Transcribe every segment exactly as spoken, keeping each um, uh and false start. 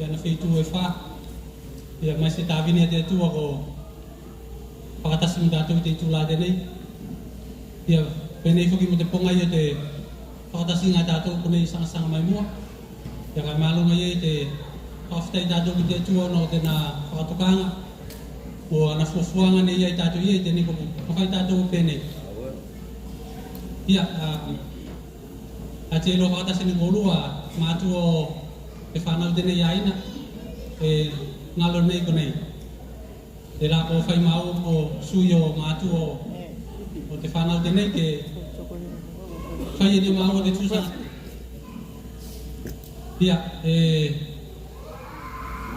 Ana feitu e fa. Ia, maise tavini a te Atua ko fakatasi mo tatou i te itula tenei. Ia, penei foki mo te pogai o te fakatasiga a tatou konei sagasaga mai mua. Ia, ka maluga ia i te fakafetai tatou ki te Atua ona o tena fakatokaga mo ana fuafuaga ne i ai tatou ia i tenei ko mafai tatou o penei. Ia, a, a te iloa fakatasi ne koulua a matua o te fanau tenei aina e galo nei konei. Tela ko fai mau ko sui o matua o te fanau tenei ke fai e nei mau o te tusa. Ia, e,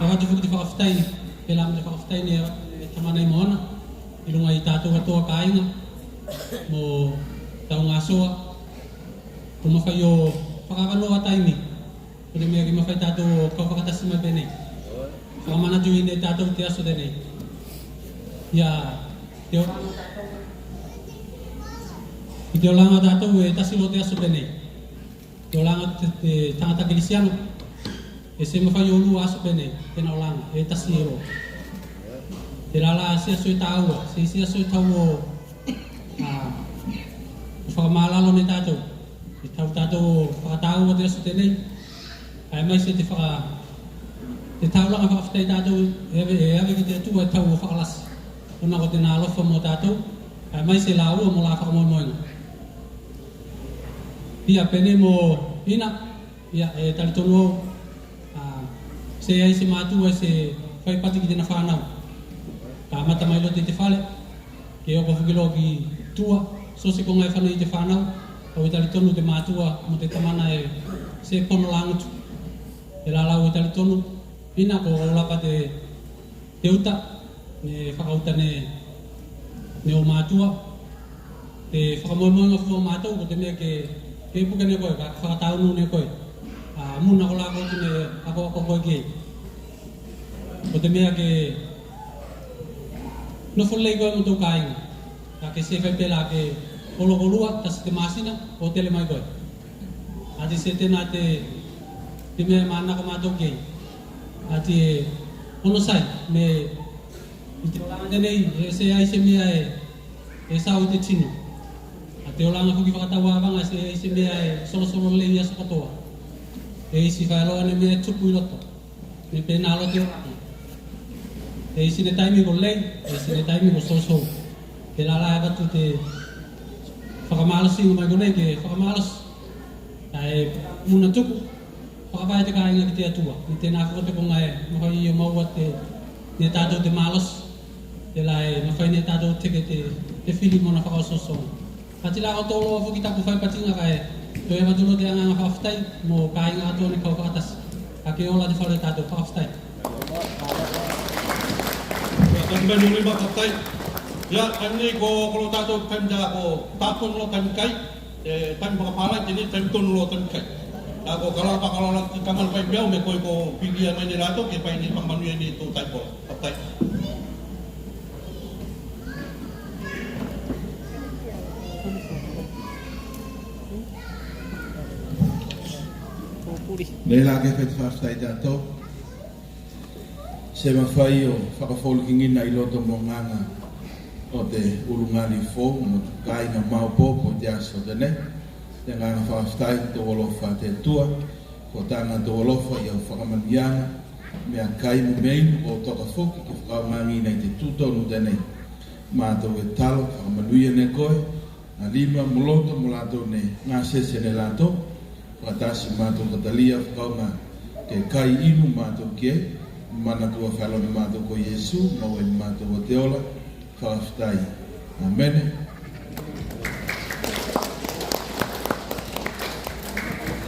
e avatu foki te fakafetai, pela mo te fakafetai ne, e, tamana i Moana i luga i tatou katoa kaiga mo taugasoa. Ko mafai o fakaavanoa taimi konei me ke mafai tatou o kau fakatasi mai penei. Fakamanatu i nei tatou te aso tenei. Ia, te o-, i te olaga tatou e tasi loa te aso penei. Te olaga te, te tagata Kelisiano e se mafai o lua aso penei tena olaga, e tasi loa. Tela la se aso e taua, se isi aso e tau o, a, fakamalalo ne tatou. E tau tatou o fakataua te aso tenei. Ae maise te faka, te taulaga fakafetai tatou e ave, e ave ki te Atua e tau o fakalasi ona ko tena alofa mo tatou. Ae maise laua mo la fakamoemoega. Ia, penei mo Ina, ia, e talitonu au, a, seai se matua e se faipati ki tena fanau. Kamata mai loto i te fale ke oko foki loa ki tua, so se koga e fano i te fanau. Au e talitonu te matua mo te tamana e se pono lagutu. Tela la au e talitonu, Ina, ko lava te te uta ne fakauta ne, ne o matua. Te fakamoemoega fua o matou ko te mea ke, ke puke ne koe, ka fakataunu ne koe. A, muna kola ko te mea akoako koe ki ei. Ko te mea ke nofo lei koe mo tou kaiga. Ka ke se fai pela ke olo kolua, tasi te masina, ko tele mai koe. Ati se tena te, te mea e manako matou ki ei. Ati e onosai me i te olaga tenei e seai se mea e, e sau i te tino. A te olaga foki fakatauavaga e seai se mea e solosolo lei i aso katoa. E isi faeloa ne mea e tupu i loto. Me pena loa te olaga. E isi ne taimi ko lei, e isi ne taimi ko soso. Tela la e avatu te fakamalosiga mai konei ke fakamalosi. Ae muna tuku, fakavae te kaiga ki te Atua. Ne tena foki te koga e mafai o maua te, ne tatou te malosi. Tela e mafai ne tatou teke te, te fili mo ana fakaosoosoga. Ati la ko toloa foki taku faipatiga kae toe avatu loa te agaga fakafetai mo kaiga atoa ne kau fakatasi. Ka ke ola te fale tatou, fakafetai. Ia, taku mai mo lima, fakafetai. Ia, taimi nei ko, ko lo tatou taimi tela ko tatou lo taimi kai. E, taimi fakapalai tenei, taimi tonu lo taimi kai. Ia, ko kalaga fakalaga ki tamana fai peau me koe ko pilia mai ne latou ke fai ne fakamanuia ne tou taipola. Fakafetai. Nei la ke fai te fakafetai tatou. Se mafai o fakafolekigina i loto mo agaga o te ulugalii fou mo te kaiga maopoopo i te aso tenei. Te agaga fakafetai, tou alofa te Atua. Ko taga tou alofa i au fakamanuiaga, meakai mo mea inu ko toka foki ke fakaaogagina i te tutonu tenei. Matou e talo fakamanuia ne koe a lima mo loto mo latou ne gasese ne latou. Fakatasi matou ka talia fakaaoga ke kai inu matou ki ei. Manatua faeloa ne matou ko Iesu, maua ne matou o te ola. Fakafetai. Amene.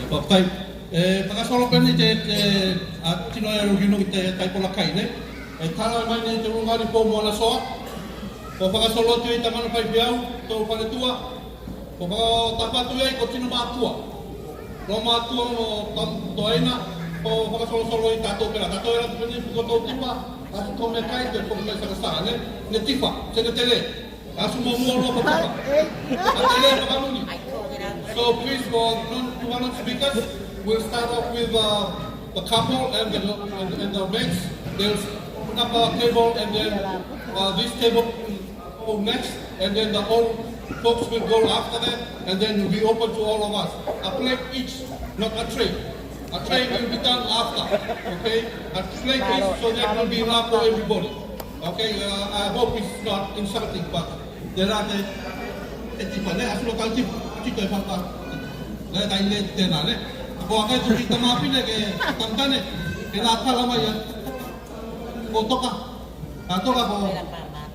E, fakafetai. E, fakasolo penei te, te, a, tino e luginu ki te taipola kai, ne? E tala mai nei te ulugalii fou mo ana soa. Ko fakasolo atu i tamana fai peau, tou faletua. Ko fakatapa atu i ei ko tino matua. Lo matua mo tam-, toeaina, ko fakasolosolo i tatou pela. Tatou e la penei ko tou tifa, a ko meakai te ko me sagasaga, ne? Ne tifa, se ne tele. Asu mo mua loa ko tifa. A tele fakaluli. So please, for non, to non speakers, we'll start off with, uh, The couple and the, and, and the maids, they'll open up our table, and then, uh, this table will go next, and then the old folks will go after that, and then will be open to all of us. A plate each, not a tray. A tray will be done after, okay? A plate each, so that will be enough for everybody. Okay, uh, I hope it's not insulting, but Tela te, te tipa ne, a sula kau tipa, tipa e faka. Le tai le tena ne. Ko a kai tu ki tamafine ke tamtane, ke la tala mai a. Ko toka. Ka toka ko.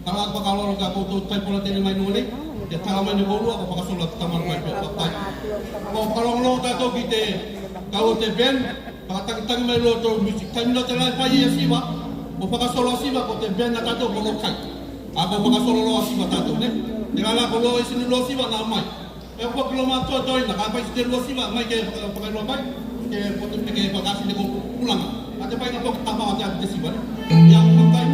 Tala ko ka lolo ka ko tu tai pola tele mai nole. Ke tala mai ne ko lua ko fakasola te tama mai pe papai. Ko kalongolongo tatou ki te kau o te band. Fakatakitaki mai loa tou music. Taimi loa te la e fai e siva, ko fakasola siva, ko te band a tatou ko loa kai. A ko fakasola loa siva tatou ne. Te la la ko loa e sini loa siva na mai. E ko kilo ma to to ina ka fai te loa siva mai ke faka-, fakailoa mai. Ke ko te ke fakasi te ko kulanga. A te fai na ko tapa a te siva ne. Ia ko kai.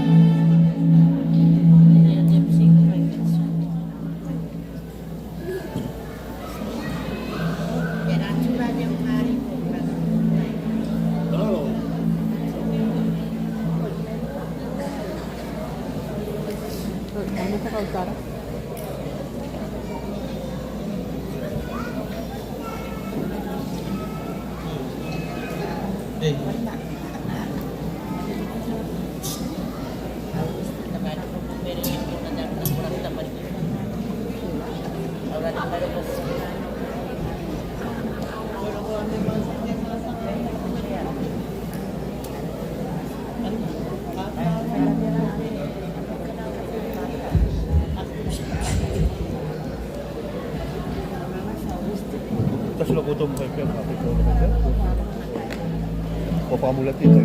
Tasi la koutou mo fai pea, mo fai pea. Ko fakamuleti te.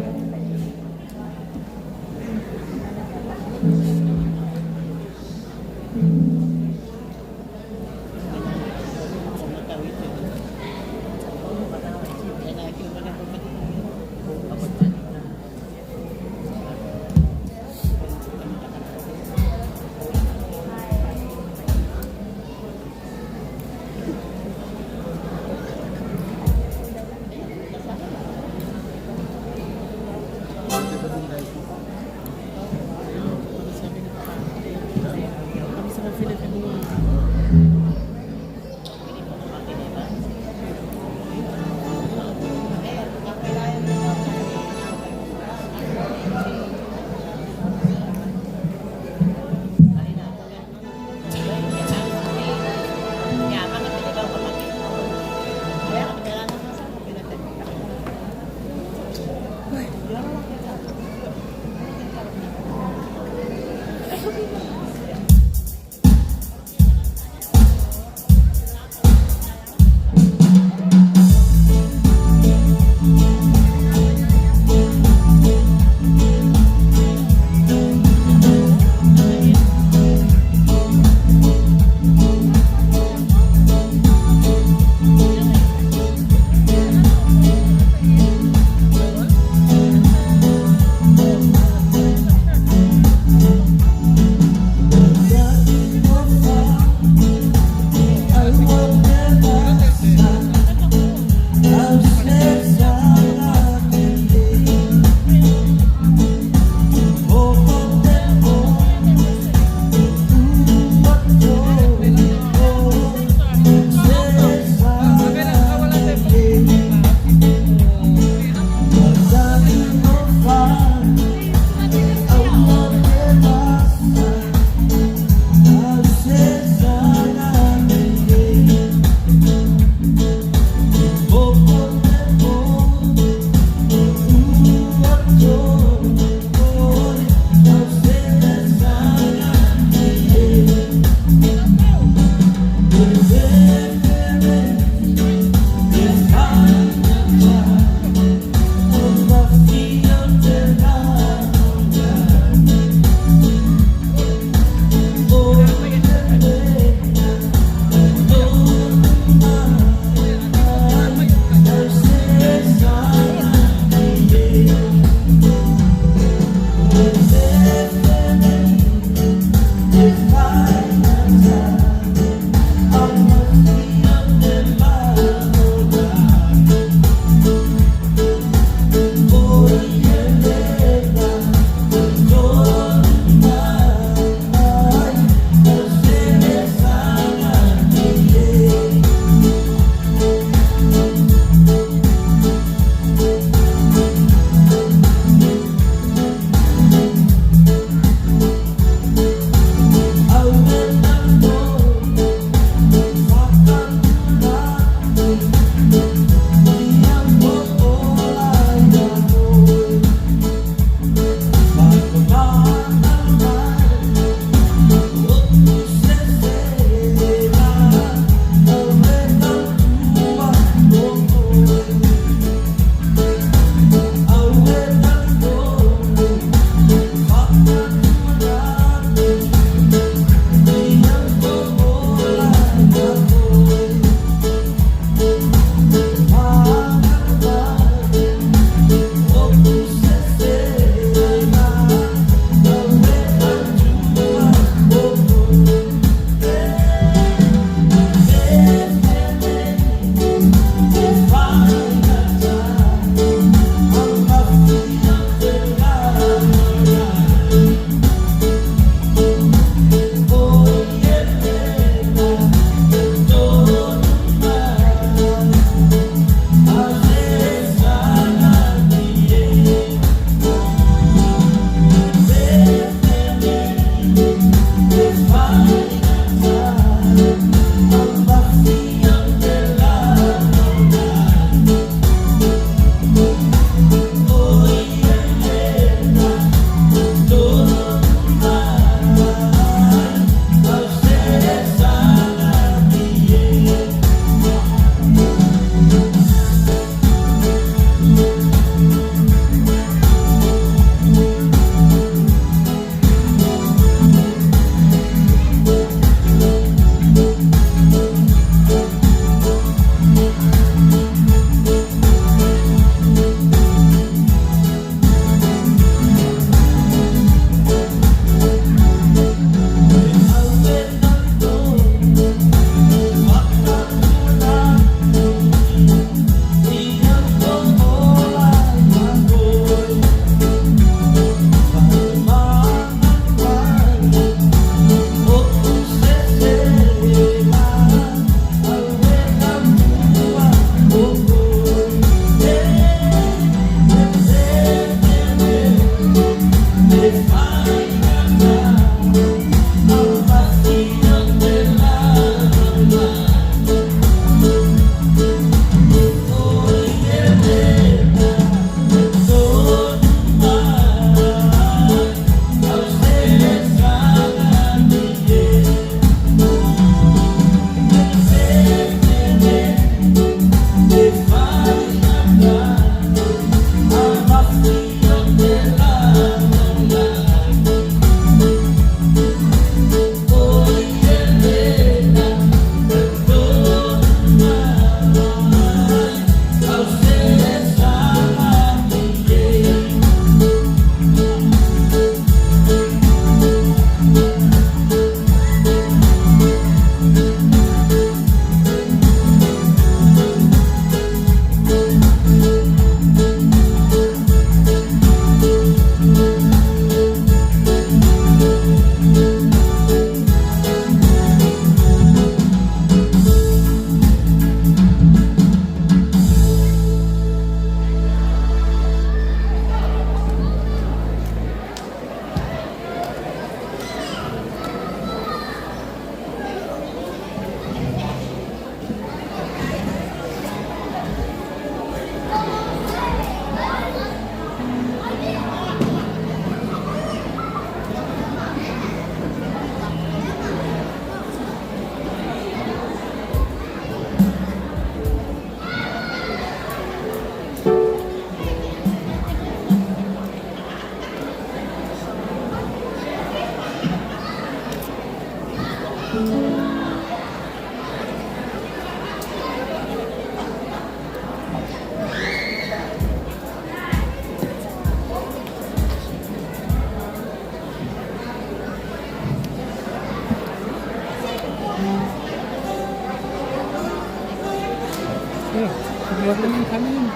Come in, come in.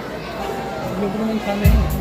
Come in, come in.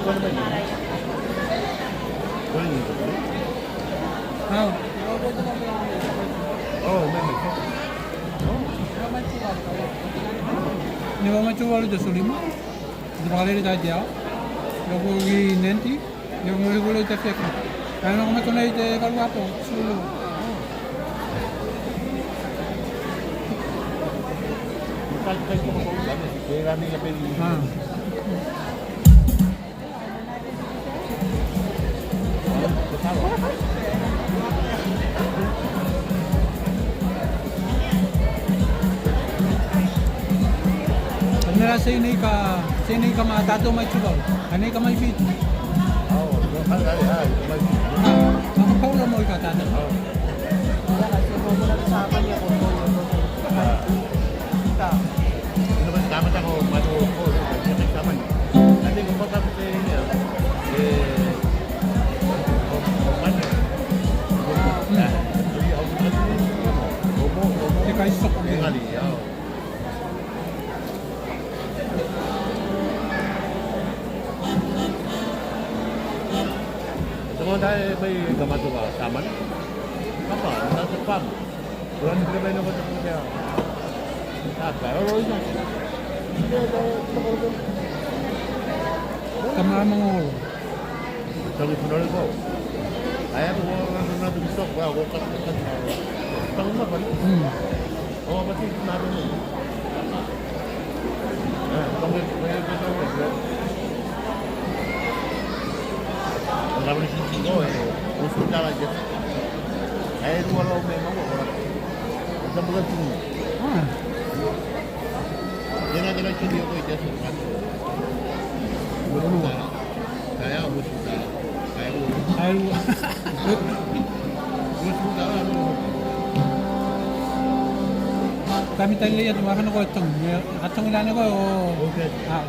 Au. Ne vakamatu valu te sulima. Te vakalele tai te ao. Ia ko gi nenti. Ia ko gi vulu te feka. Ae na ko matou nei te valu apo. Sulu. Ah. Mera sei nei ka, sei nei ka ma tatou mai Tuvalu. A nei ka mai Fiti. Au, au, au, au, mai Fiti. Au, au, au, mai Fiti. Au, au, au, mai Fiti. Au. Te kai soko. Te kona e mai ka matou a Saman. Papa, na te pam. Kula ni kula mai na kota kota. Apa, olo ina. Tama mangolo. Tau i punare ko. Ae ko na na tu sok, ko ka ka. Tau ma pa. Hmm. O, pati na ro. Ah. Kae ua. Kae ua. Kae ua. Kae mi tali ia te mafana ko e togi. A togi lane ko o. Okay. Ah.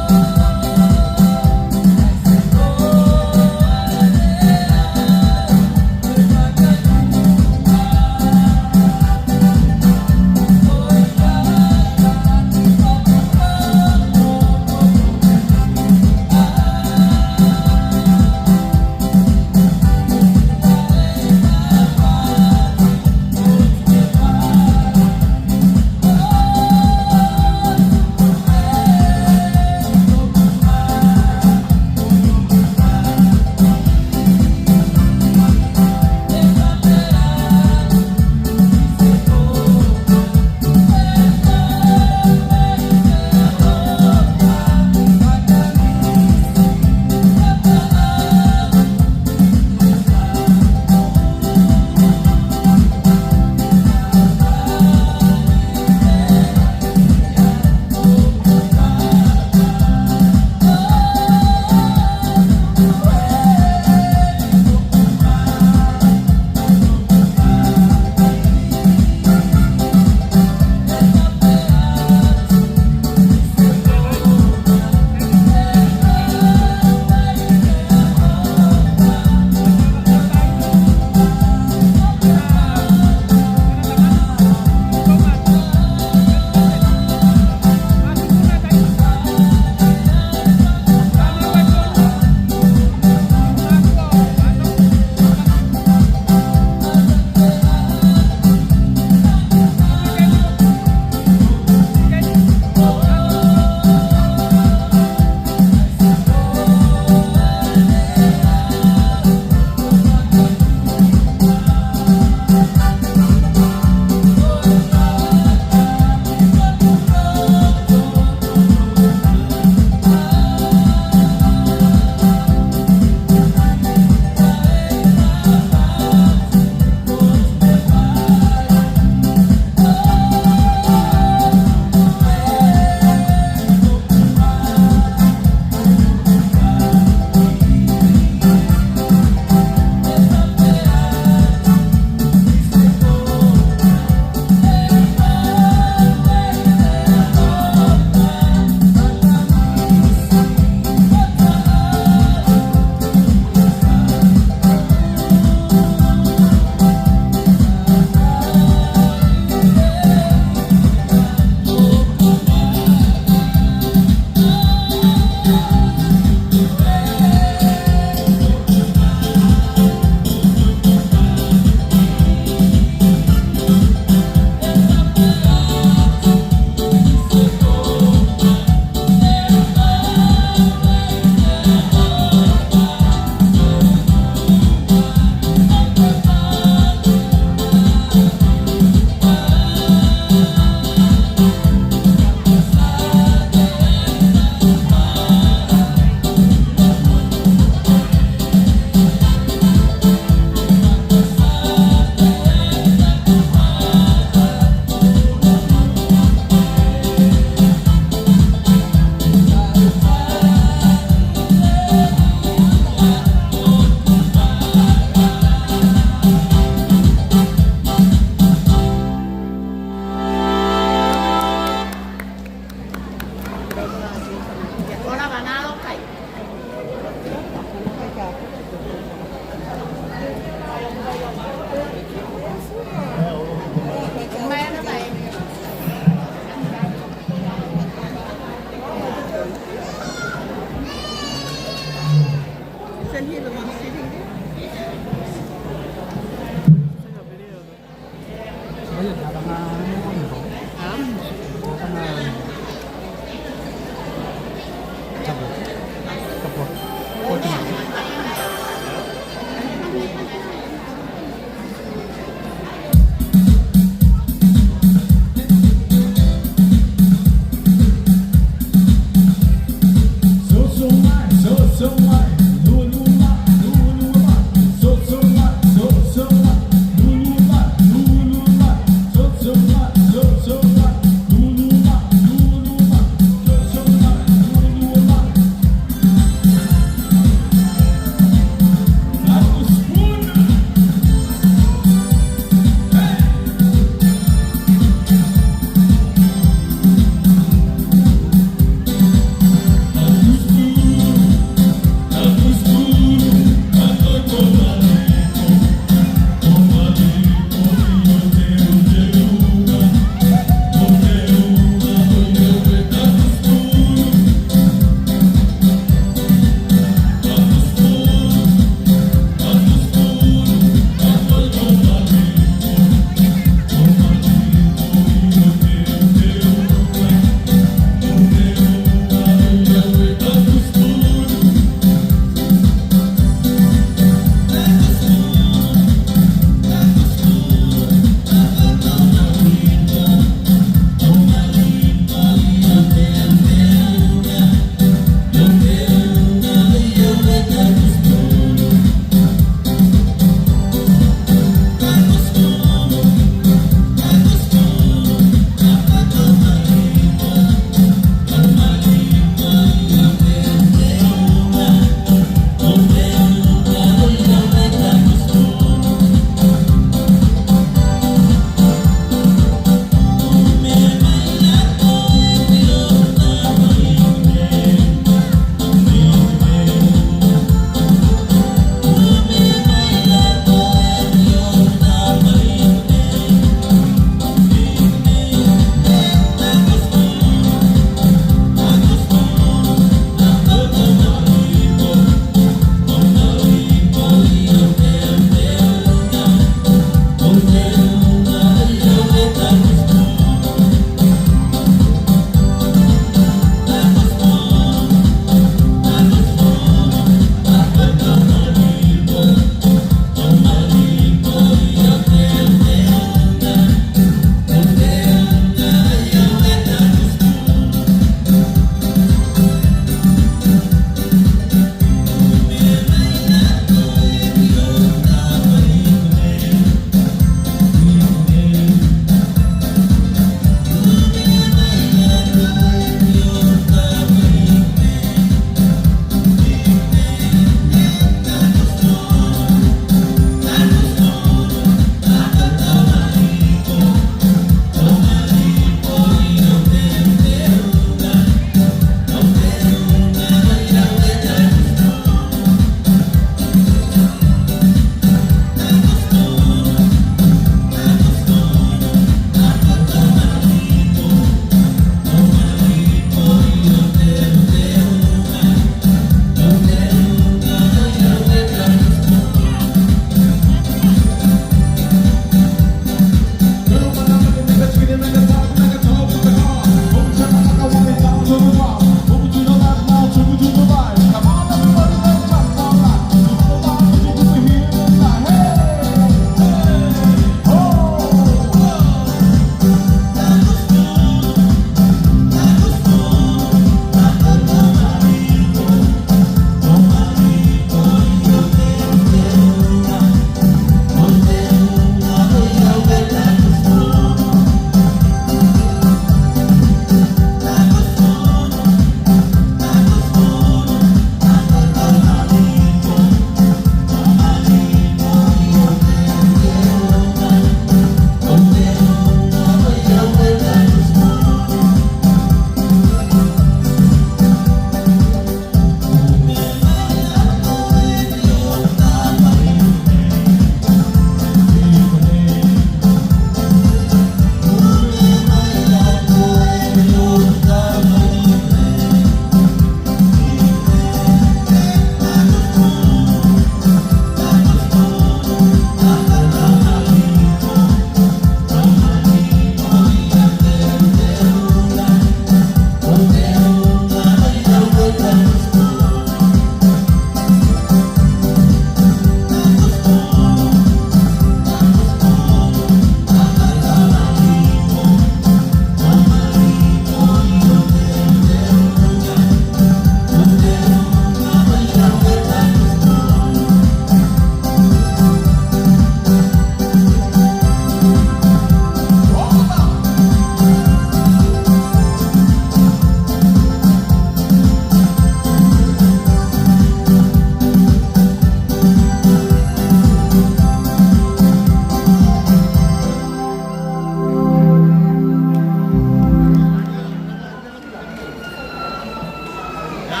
Kae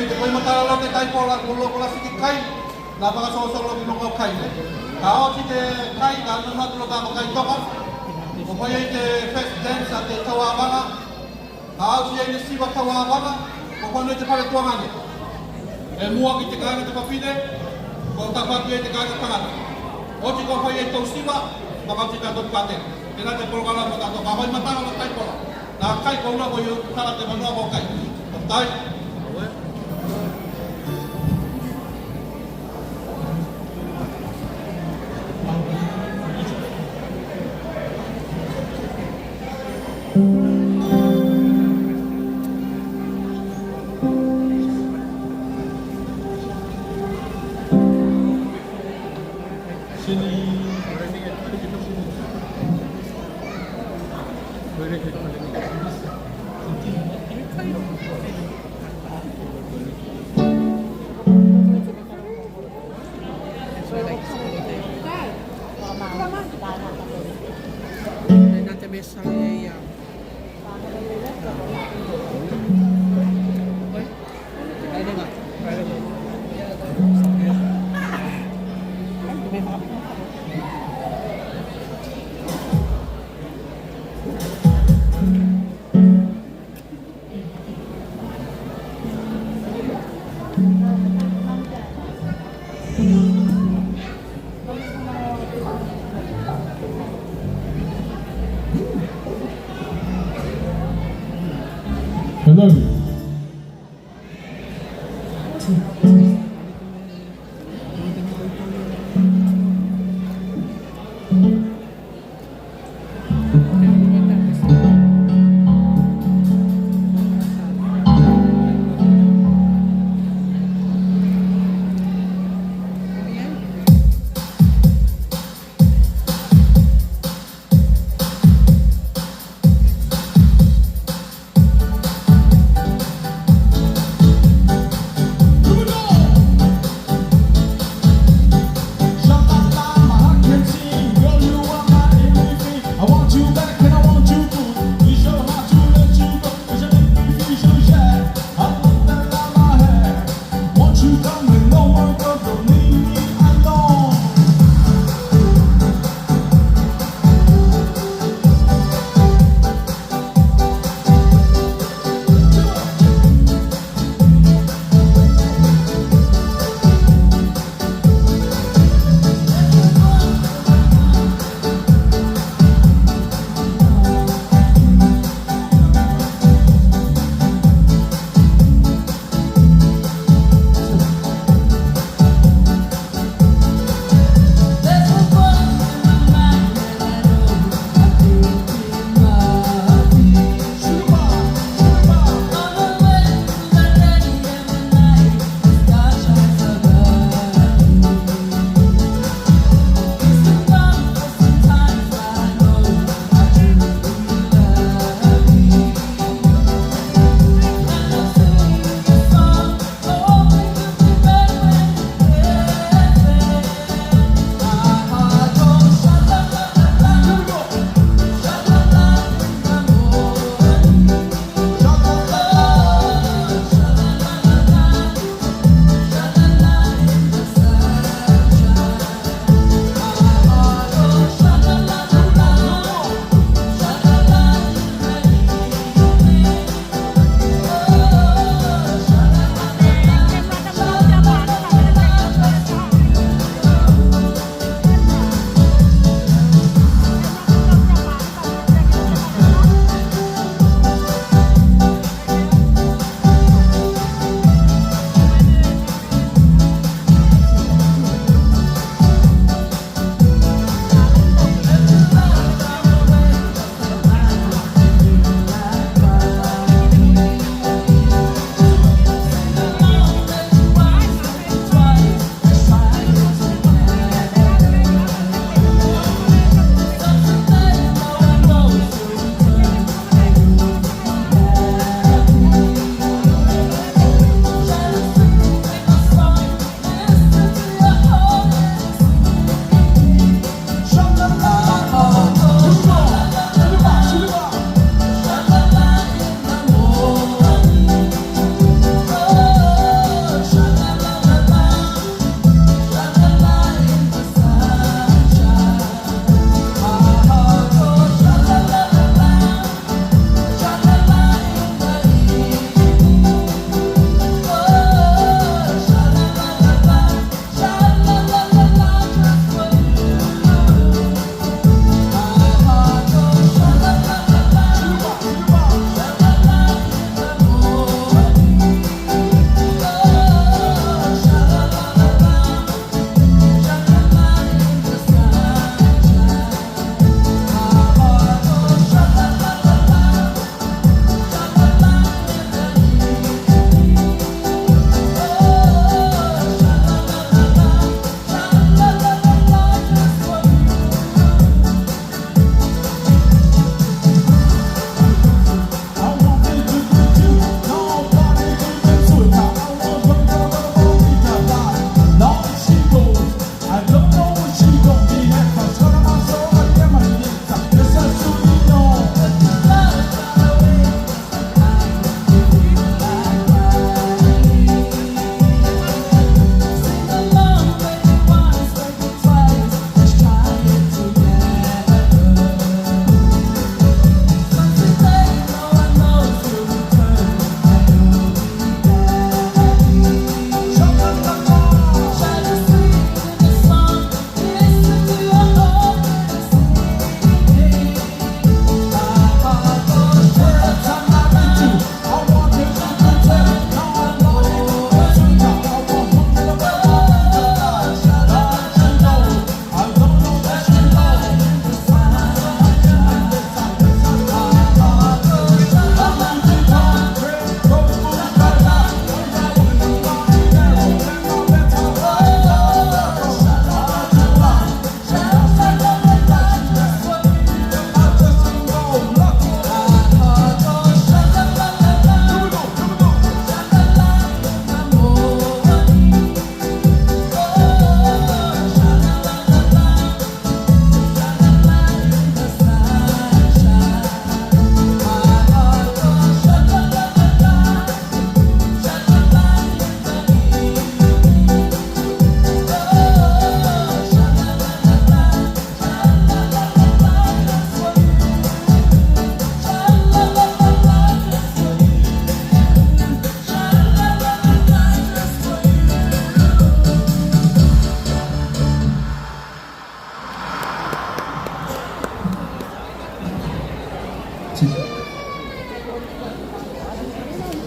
i te koe matala loa te kai pola, ko loa ko lasi ki kai. Na fakasolosolo ki luga o kai ne. Ka oti te kai, ka nonofo atu loa ka kai toka. Ko fai ei te first dance a te tauavaga. Ka oti ei ne siva tauavaga, ko fano i te fale tuagane. E mua ki te kāiga te fafine, ko tafa atu ei te kāiga tagata. Oti ko fai ei tou siva, maka oti tatou patene. Tena te polokalame o tatou, ka fai matala o kai pola. Na kai ko ula ko i o tala te manoa ko kai. Ko tai. Hello.